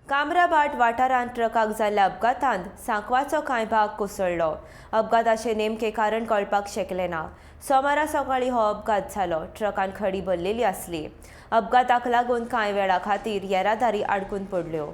कामराभाट वाठारांत ट्रकाक जाल्ल्या अपघातांत सांकवाचो कांय भाग कोसळ्ळो. अपघाताचें नेमकें कारण कळपाक शकलें ना. सोमारा सकाळीं हो अपघात जालो. ट्रकान खडी भरलेली आसली. अपघाताक लागून कांय वेळा खातीर येरादारी आडकून पडल्यो.